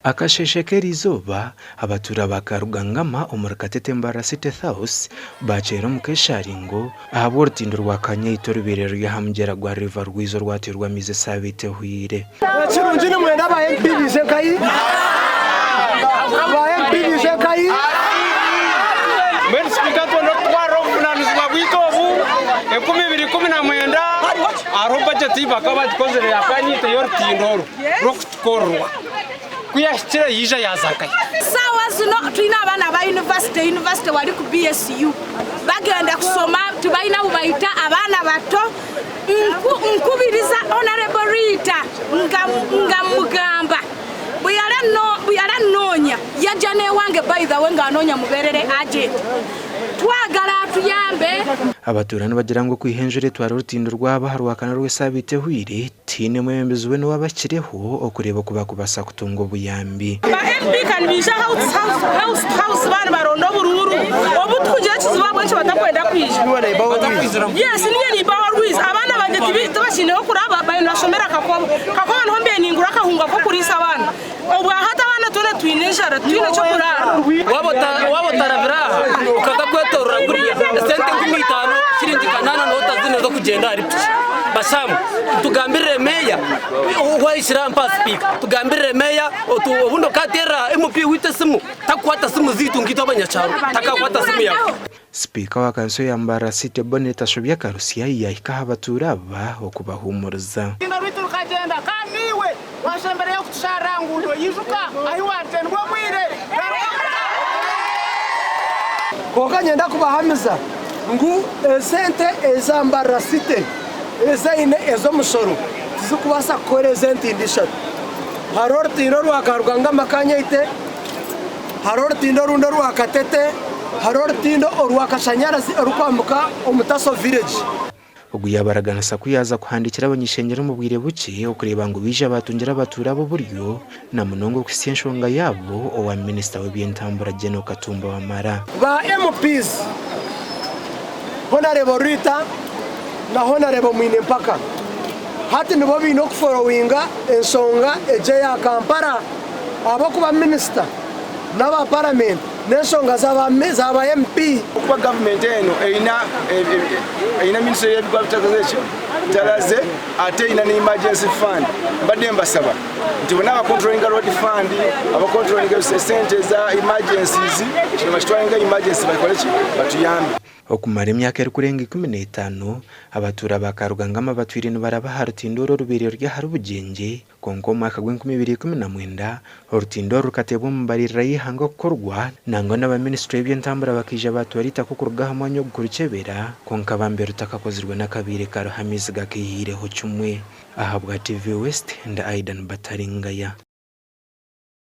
Akasheeshe k'eriizooba, abatuura ba Karugangama omuri Katete Mbarara City South baakyeera omu keesharingo ahabw'orutindo rwa Kanyaito orubaire ruri aha mugyera gwa River Rwizi orwateirwe amaizi esaabiiti ehweire. Ekirungi nimwenda aba MP baije nkahi? Aba MP baije nkahi? Mbwenu sipiika twenda okutwarira obuvunanizibwa bwaitu obu 2019 hariho bajeti bakaba bagikozire ya Kanyeito y'orutindo oru rw'okutukorerwa. Ku yahikire yaija yaaza nkahi? Saawa zino twine abaana ba yunivasite, yunivasite wari ku BSU bagenda kusoma tibaine ahu bahita abaana bato. Nkubiriza Honourable Rita nga mugamba bweyari anoonya yajja n'ewange by the way nga anoonya muberere agent twagala atuyambe. Abatuura nibagira ngu okwiha enjura etwara orutindo rwabo aha Rwakana rw'esaabiiti ehweire, tihaine mwebembezi weena owaabahikireho okureeba oku baakubaasa kutunga obuyambi. Ba MP ka nibaija house house to house baaba nibaronda oburuuru obu tukugira ekizibu ahabw'enki batakwenda kwija. Yes niinye nimbaho rwizi abaana bangye tibakiine h'okuraba bariyo nibashomera Kakoba. Kakoba niho mbaire ningura akahunga k'okuriisa abaana. Obwahati abaana twena twine enjara titwine ky'okuraara. Waaba otarabire aha okaza kwetorora kuriya esente 5000 shiringi kanaana nooba otaziine z'okugyenda ahari piki. Bashamu tugambirire meeya wahikire aha mpa sipiika tugambirire meeya obundi okateerera MP waitu esimu takukwata simu zaitu nkaitwe abanyakyaro takakwata simu yaawe. Sipiika wa kanso ya Mbarara City Bonnet Tashobya Karutsya yaahika aha batuura aba okubahuumuriza. Orutindo rwaitu rukagyenda, kandi naiwe waashemereire kutusharira ngu noijuka ahi waatendwa obwire. Garuka omuka. Kwonka niinyenda kubahamiza ngu esente eza Mbarara City ezi aine ez'omushoro tizirikubaasa kukora ezi entindo ishatu. Hariho orutindo orwa Karugangama Kanyeite, hariho orutindo orundi orwa Katete, hariho orutindo orwa Kashanyarazi orukwambuka omu Taso Village. Ogu yaabaraganisa ku yaaza kuhandiikira abany'ishengyero omu bwire bukye okureeba ngu baija baatungira abatuura abo oburyo na munonga okuhitsya enshonga yaabo owa minisita w'eby'entambura Gen. Katumba Wamala. Ba MPs, Honarebo Rita na Honarebo Mwine Mpaka hati nibo baine okuforowinga enshonga egi eya Kampala ahabw'okuba minisita n'aba paramenti n'enshonga z'aba MP. Okuba gavumenti eno erina erina minisitule y'ebigwa bitaraze ate erina ne emergency fund, mbadde mbasaba nti bona abakontrolinga road fund, abakontrolinga esente eza emergencies, kino bakitwale nga emergency bakole ki? Batuyambe. Okumara emyaka erikurenga 15, abatuura ba Karugangama batwire nibaraba aha rutindo oru orubaire ruri ahari Bugyengye, Kwonka omu mwaka gw'enkumi ibiri ikumi na mwenda, orutindo oru rukateebwa omu mbaririra y'eihanga kukorwa, nangwa n'aba minisitule y'eby'entambura bakaija baatwara eitaka okuruga aha mwanya ogu kurukyebera, kwonka bambe rutakakozirwe n'akabaire kariho amaizi gakaihiireho kimwe. Ahabwa TV West, ndi Aidan Bataringaya.